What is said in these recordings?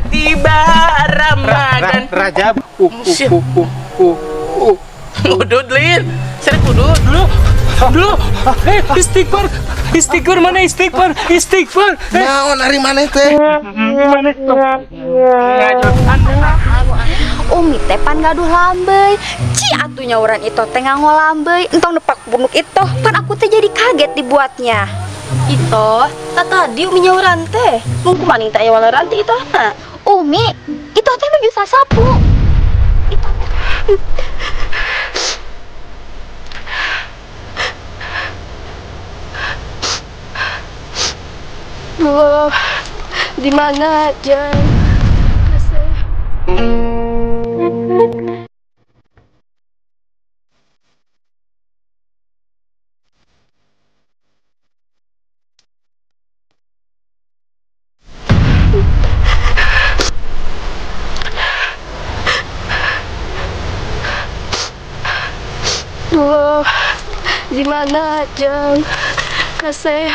tiba Ramadan. Rajab. Udud lin. Sering udud dulu. Dulu. Istighfar. Istighfar mana istighfar? Istighfar. Naon ari maneh teh? Maneh Umi teh pan gaduh lambey. Ci atuh nyauran itu teh nganggo lambey. Entong nepak punuk itu, pan aku teh jadi kaget dibuatnya. Ito, tadi Umi nyauran teh. Mung kumaning teh aya waleran teh itu. Umi, itu teh nuju sasapu. Itu Duh, di mana Jeng? Duh, di mana Jeng? Kasih.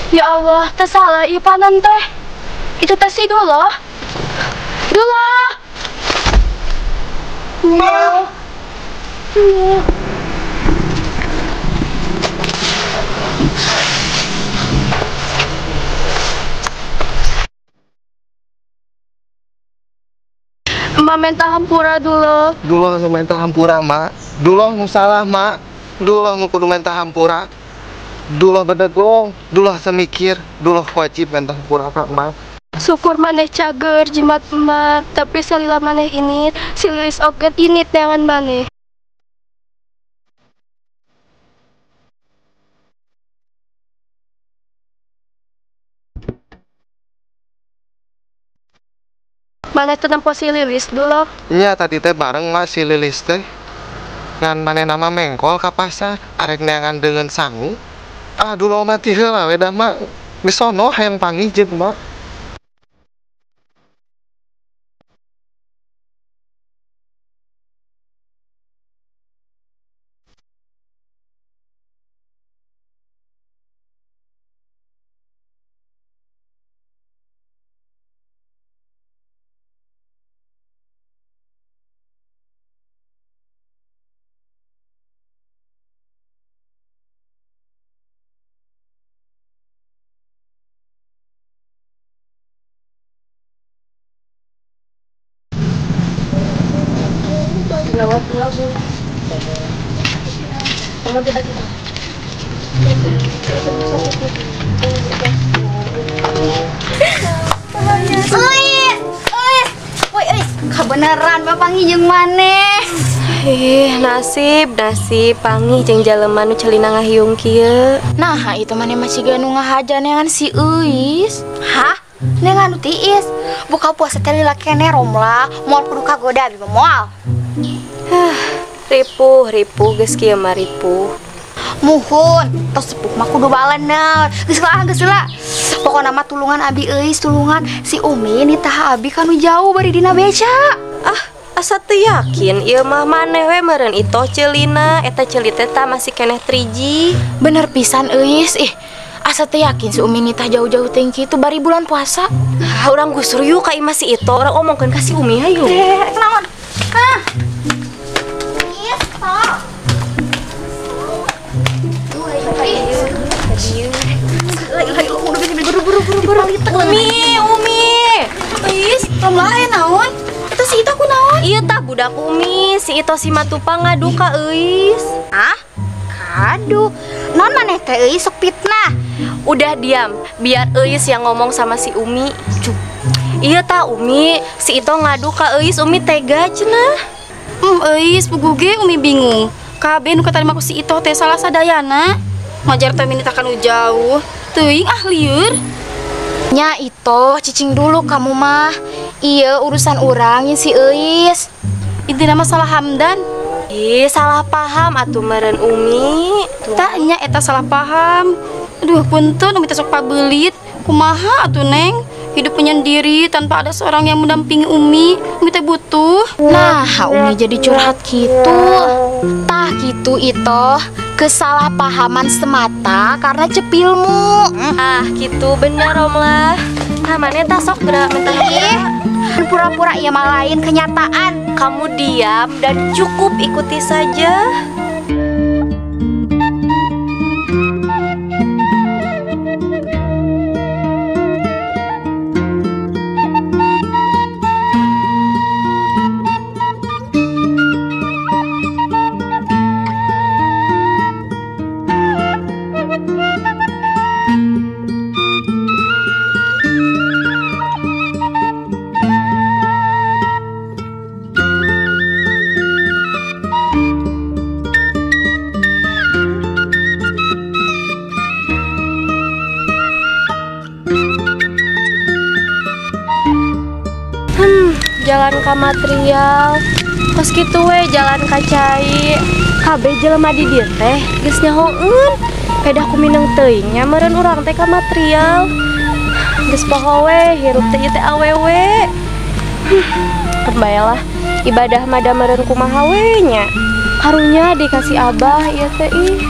Ya Allah, teh salah ieu panan teh. Itu teh si Duloh. Duloh. Duloh. Duloh. Emak minta hampura Duloh. Duloh nu minta hampura, Mak. Duloh nu salah, Mak. Duloh nu kudu minta hampura. Duloh bedegong, duloh semikir, duloh wajib minta hampura ka emak. Syukur maneh cager jimat emak, tapi salila maneh ini, si Lilis oge ini neangan maneh. Maneh teu nempo si Lilis Duloh. Iya tadi teh bareng Mak si Lilis teh. Ngan maneh nama mengkol ka pasar, arek neangan deungeun sangu. Ah, dulu mati heula we dah Mak. Geus sono hayang panggih jeung Mak. Kabeneran bapak jeung maneh. Ih, nasib, nasib panggih jeung jalema nu celina ngahiung kieu. Nah, itu maneh masih siga nu ngahaja neangan si Euis. Hah? Neangan nu tiis. Buka puasa teh lila keneh romlah, moal kudu kagoda abi mah moal. Hah, ripuh, ripuh geus kieu mah ripuh. Muhun, tos sepuh mah kudu balener. Geus lah, geus lah. Pokona mah tulungan abi euis, tulungan si Umi nitah abi kanu jauh bari dina beca. Ah, asa teu yakin ieu mah maneh we meureun itoh ceulina, eta ceuli teh tah masih keneh 3G. Bener pisan euis, ih. Asa teu yakin si Umi nitah jauh-jauh teuing kitu bari bulan puasa. Ah, urang gusur yuk ka imah si Ito, urang omongkeun ka si Umi hayu. Naon? Hah? Is, tok. Umi, Umi. Euis, romlah aya naon? Eta si Ito kunaon? Ieu tah budak Umi, si Ito si Matupa ngadu ka Euis. Hah? Kadu. Non maneh teh euis sok fitnah. Udah diam, biar Euis yang ngomong sama si Umi. Cuk. Iya tah Umi, si Ito ngadu ka Euis, Umi tega cenah. Euis puguh ge Umi bingung. Kabeh nu katarima ku si Ito teh salah sadayana. Ngajar teh minta kanu jauh. Teuing ah lieur. Nya itu cicing dulu kamu mah. Iya urusan urang si Euis. Intina mah salah Hamdan. Ih, salah paham atuh meureun Umi. Tah nya eta salah paham. Aduh punten Umi teh sok pabelit. Kumaha atuh Neng? Hidup menyendiri tanpa ada seorang yang mendampingi Umi. Umi teh butuh. Nah, Umi jadi curhat gitu. Tah gitu itu kesalahpahaman semata karena cepilmu. Ah, gitu bener Romlah. Nah, mana tah sok gerak minta pura-pura iya mah lain kenyataan. Kamu diam dan cukup ikuti saja. Jalan ka material kos kitu we jalan ka cai kabeh jelema di dieu teh geus nyahoeun pedah ku mineng teuing nya meureun urang teh ka material geus poho we hirup teh ieu teh awewe. Kebae lah ibadah mah da meureun kumaha we nya karunya dikasih abah ieu teh ih.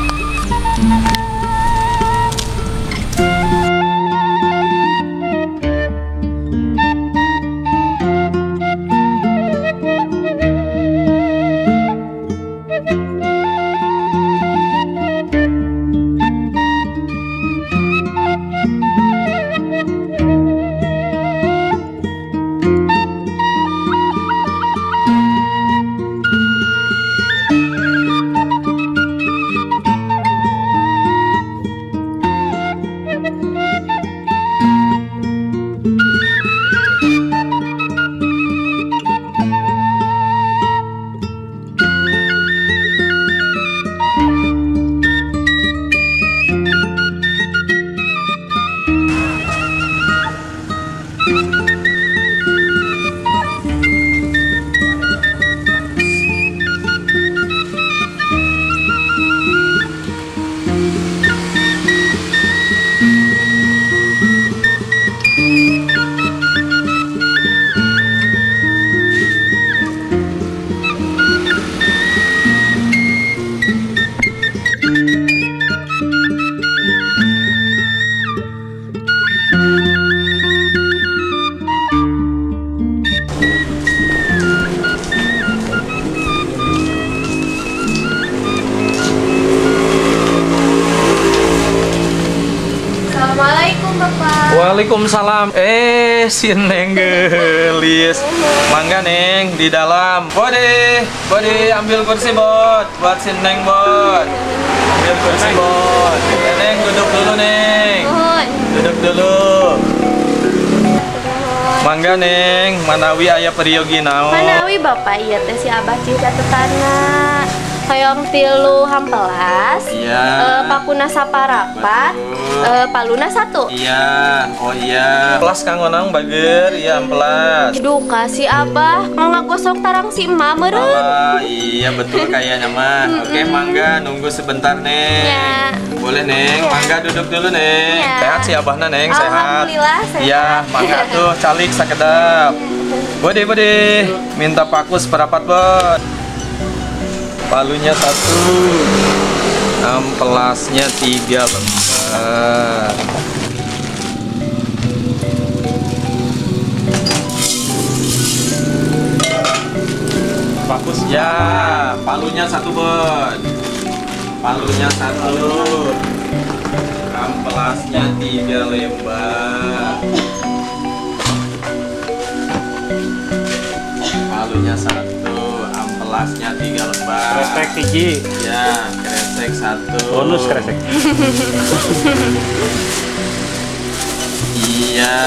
Waalaikumsalam. Si Neng gelis. Mangga Neng di dalam. Bode, bode ambil kursi bot. Buat si Neng bot. Ambil kursi bot. Neng duduk dulu Neng. Duduk dulu. Mangga Neng, manawi aya peryogi naon? Manawi Bapak ieu teh si Abah cing catetana. Hoyong tilu hampelas. Iya. Pakuna saparapat. Paluna satu. Iya, oh iya. Pelas kanggo naon bager, iya ampelas. Duka si Abah ngagosok tarang si emak meureun. Oh, iya betul kayaknya mah. Oke, mangga nunggu sebentar Neng. Ya. Boleh Neng, ya. Mangga duduk dulu Neng. Ya. Sehat si Abahna Neng, sehat. Alhamdulillah sehat. Iya, mangga tuh calik sakedap. Bode bode, minta paku seperapat bot. Palunya satu, ampelasnya 3 lembar. Bagus ya, palunya 1 bot. Palunya 1, ampelasnya 3 lembar. Palunya 1, ampelasnya 3 lembar. Kresek 3. Ya, kresek 1. Bonus kresek. Iya,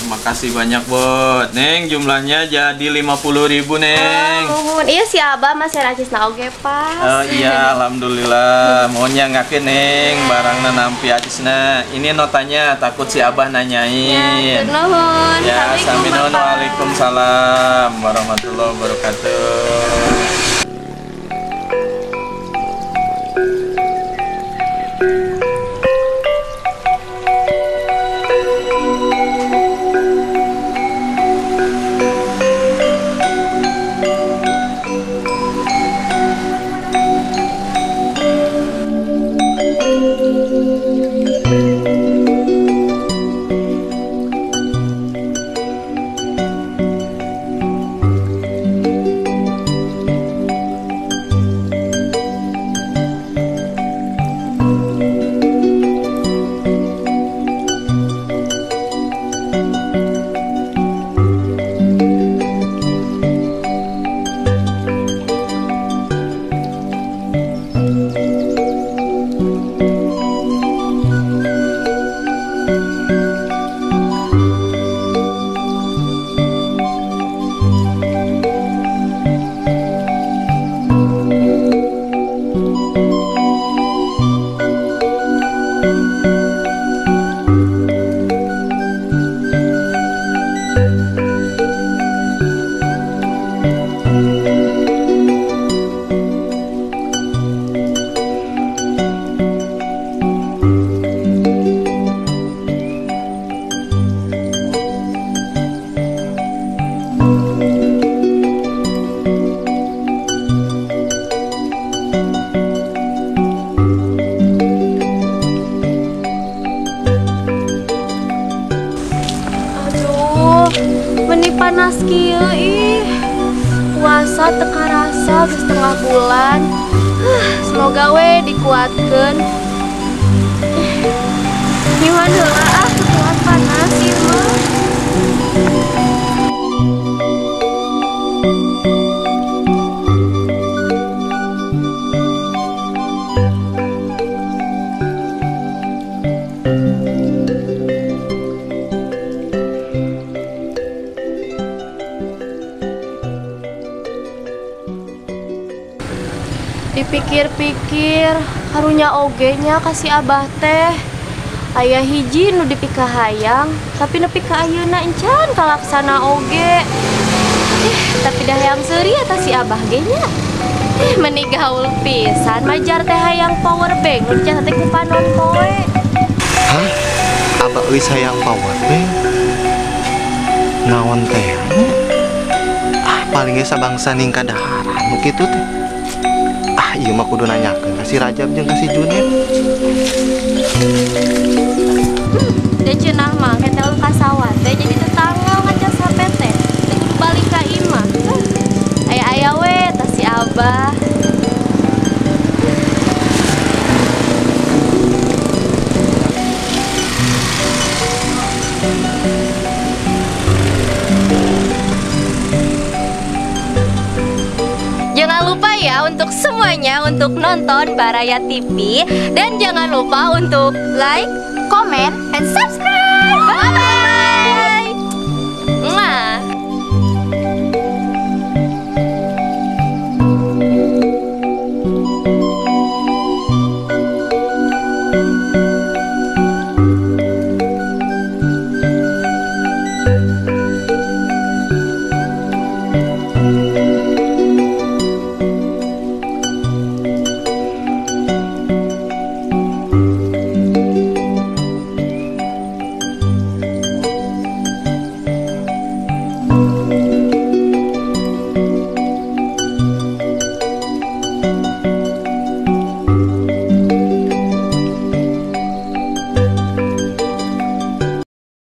makasih. Makasih banyak, Bot. Neng, jumlahnya jadi 50.000, Neng. Oh, iya si Abah masih racisna oge pas. Oh iya, alhamdulillah. Mohon nyangakeun, Neng, barangna nampi acisna. Ini notanya, takut si Abah nanyain. Ya, nuhun. Ya, sami nuhun. Waalaikumsalam warahmatullahi wabarakatuh. Panas kieu ih. Puasa teu karasa geus setengah bulan. Semoga we dikuatkeun. Nyuhun heula ah kuat panas ieu mah. Dipikir-pikir, karunya oge nya kasih abah teh. Aya hiji nu dipikahayang, tapi nepi ka ayeuna encan kalaksana oge. Tapi dah hayang seuri eta si abah ge nya. Meni gaul pisan majar teh hayang power bank nu dicatat teh ku panon poe. Hah? Abah euy hayang power bank? Naon teh nya? Ah, paling ge sabangsa ning kadaharan nu kitu teh. Ah, ieu mah kudu nanyakeun ka si Rajab jeung ka si Junet. Da cenah mah ke teh ka sawah teh jadi tetangga ngacas HP teh. Teu kudu balik ka imah. Aya-aya we tah si Abah. Jangan lupa ya untuk semuanya untuk nonton Baraya TV dan jangan lupa untuk like, comment, and subscribe.